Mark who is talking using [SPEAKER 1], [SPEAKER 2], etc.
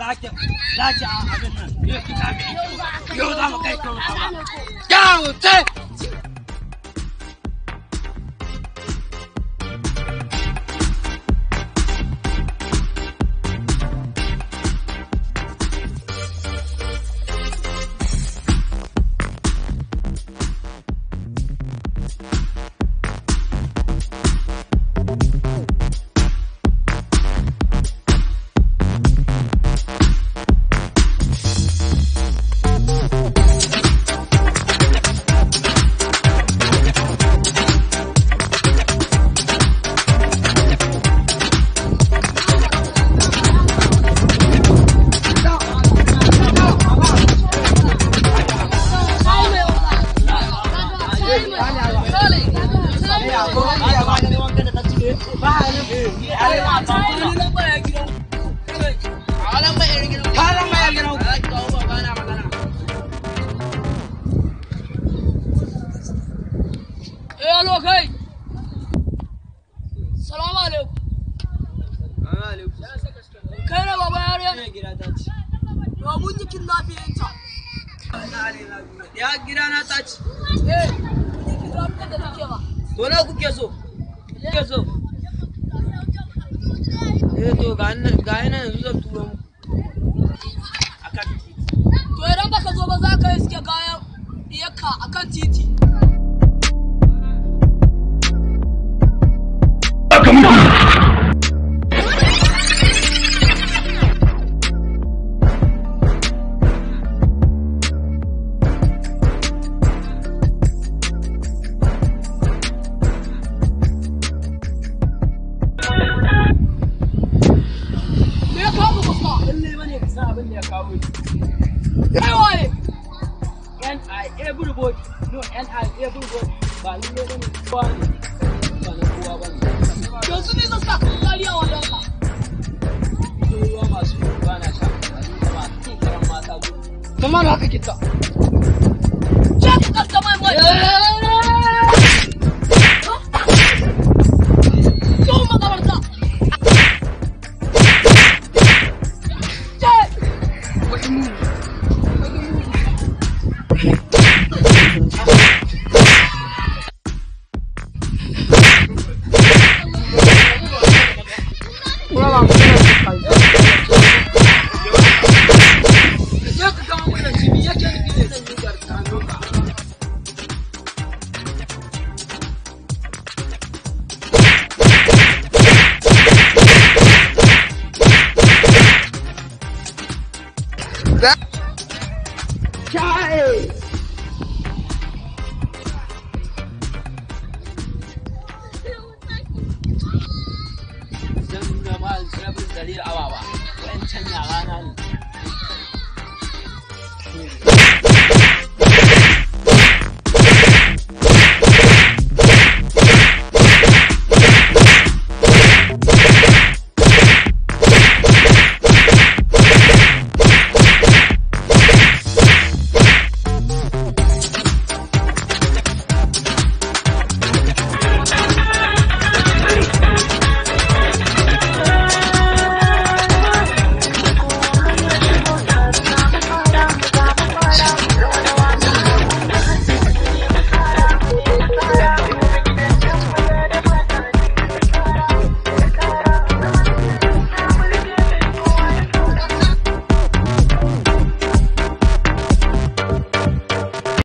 [SPEAKER 1] Zaki zaki a abin nan. Yau ki tafi. Yau za mu kai ka ba. Yau ce.
[SPEAKER 2] Salamu alaikum. Kai ne baba yariya? Domin jikin lafiyanta.
[SPEAKER 1] Ya gida na ta ci.
[SPEAKER 2] Eh, jikin lafiyar da take ba.
[SPEAKER 1] To nawa kuke so? Kuke so? Eh to ga nan yanzu zan turo muku. Akan titi.
[SPEAKER 2] To idan baka zo ba za ka iske kayan diyarka akan titi. Me ya kawo kusa?
[SPEAKER 1] Lalle bane ka san abin da ya kawo ni.
[SPEAKER 2] Kai waye?
[SPEAKER 1] N.I. everybody. No N.I. everybody. Ba lalle bane kowa ne. Ba na kowa bane.
[SPEAKER 2] Yanzu ni zan sa ka fitsari a wajen ka.
[SPEAKER 1] Ruwa masu ba na sha. Ba karan mata gudu.
[SPEAKER 2] Kamar haka kita. Je ka kasta mai mai. Zo makabarta. Je.
[SPEAKER 1] Je ka gama wannan shi me yake nufi da zan yi garta hannunka. Zan nuna ma rabin zare awawa. Wa'ancan yara na ne.